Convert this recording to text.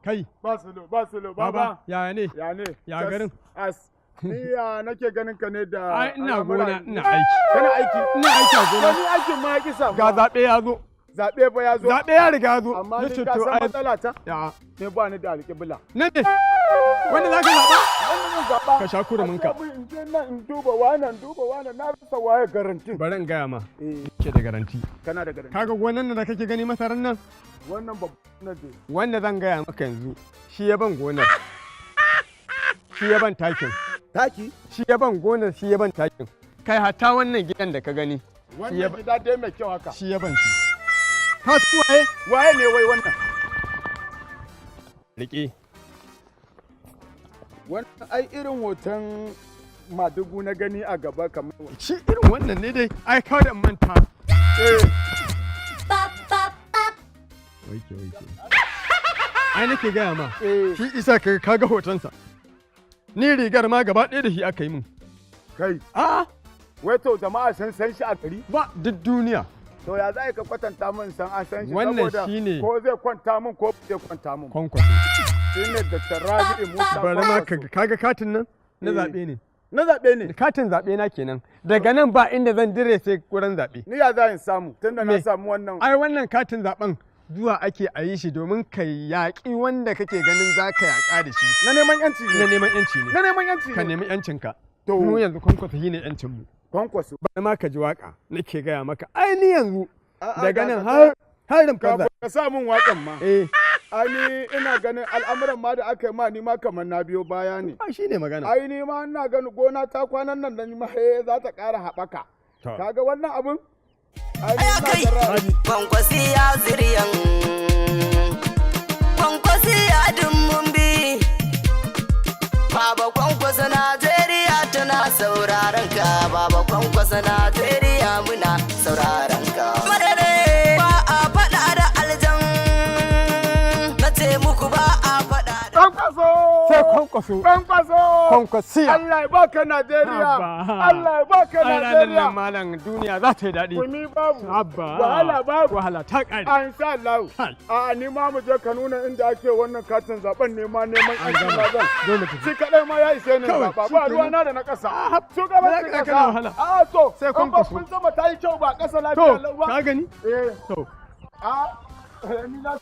Kai. Ba sulu, ba sulu, baba. Baba. Ya ne? Ya ne? Ya garin? As. Ni ya nake ganin ka ne da Ai ina al'amura. gona ina aiki. Kana aiki? Ina aiki a gona. Wani aikin ma ya ki samuwa. Ga zaɓe ya zo. Zaɓe fa ya zo. Zaɓe ya riga ya zo. Amma Na ni ce ka to san ai matsala ta? Ya. Ni ba ni da alƙibla. Na ne? Wanda za ka zaɓa? Wannan zan zaɓa. Ka sha kurumin ka. A ce mun in je nan in duba wannan, duba wannan, na rasa waye garantin. Bari in gaya ma. Eh, Ke da garanti. Kana da garanti. Kaga gonan nan da kake gani, masaran nan? Wannan babban nan dai. Wanda zan gaya maka yanzu, shi ya ban gonar. Shi ya ban takin. Taki? Shi ya ban gonar, shi ya ban takin. Kai, hatta wannan gidan da ka gani, Wannan gida dai mai kyau haka. shi ya ban shi. Ka su waye? Waye ne wai wannan? Riƙe. Wannan ai irin hoton Madugu na gani a gaba kamar. Shi irin wannan ne dai, ai kawai da in manta. Eh, Waike waike. Ai nake gaya ma. Eh. Shi isa ka kaga hotonsa. Ni rigar ma gaba ɗaya da shi aka yi min. Kai, A wai to jama'a sun san shi a gari? Ba, duk duniya. To ya za ka kwatanta min san an san shi? Wannan Saboda shine- ko zai kwanta min ko zai kwanta min. Kwankwaso. Shine Dr. Rabi'u Musa Bari ma ka Kwankwaso. kaga katin nan na Eh. zaɓe ne. Na zaɓe ne. Katin zaɓe na kenan. Daga nan ba inda zan dire sai gurin zaɓe. Ni ya za in samu tunda na Me? samu wannan. Ai wannan katin zaɓen zuwa ake a yi shi domin ka yaƙi wanda kake ganin za ka yaƙa da shi. Na neman yanci Na ne. neman yanci ne. Na neman yanci Ka ne. nemi yancinka. To. Mu yanzu Kwankwaso shi ne yancin mu. Kwankwaso. Bari ma ka ji waka nake gaya maka. Ai ni yanzu A'a, daga nan dakata. har rumfar Kafin zaɓe. ka sa min waƙan ma. Eh, Ai ni ina ganin al'amuran ma da aka yi ma, ni ma kamar na biyo baya ne. Ai shi ne magana. Ai ni ma ina ganin gona ta kwanan nan da ni ma he za ta ƙara haɓaka. To. Kaga wannan abun? Ai ni Aya ina kai. da ra'ayi. Kwankwasi ya ziryan Kwankwasi ya mun bi Baba Kwankwasa, Najeriya tana sauraron ka. Baba Kwankwasa, Najeriya muna sauraron ka. Marare ba a faɗa da aljan. Na ce muku ba a faɗa da Kwankwaso! Sai Kwankwaso. Kwankwaso! Kwankwasiya. Allah ya baka Najeriya! Haba. Allah ya baka Ai ranar Najeriya! nan, malam, duniya za ta yi daɗi. Gumi babu. Haba. Wahala babu. Wahala ta ƙare. A insha Allah. Kai. A ni ma mu je ka nuna inda ake wannan katin zaben, nema neman An aikin gama. zaben. Zo mu tafi. Shi kadai ma ya ishe ni Kawai, zaba. shi Ba kenan. ruwa na da na ƙasa. Ah, Shugabancin za ka ƙasa. kana wahala. A to. Sai In ba Kwankwaso. kun sama ta yi kyau ba ƙasa To, lafiya lau ba. ka gani? Eh. To. A ni na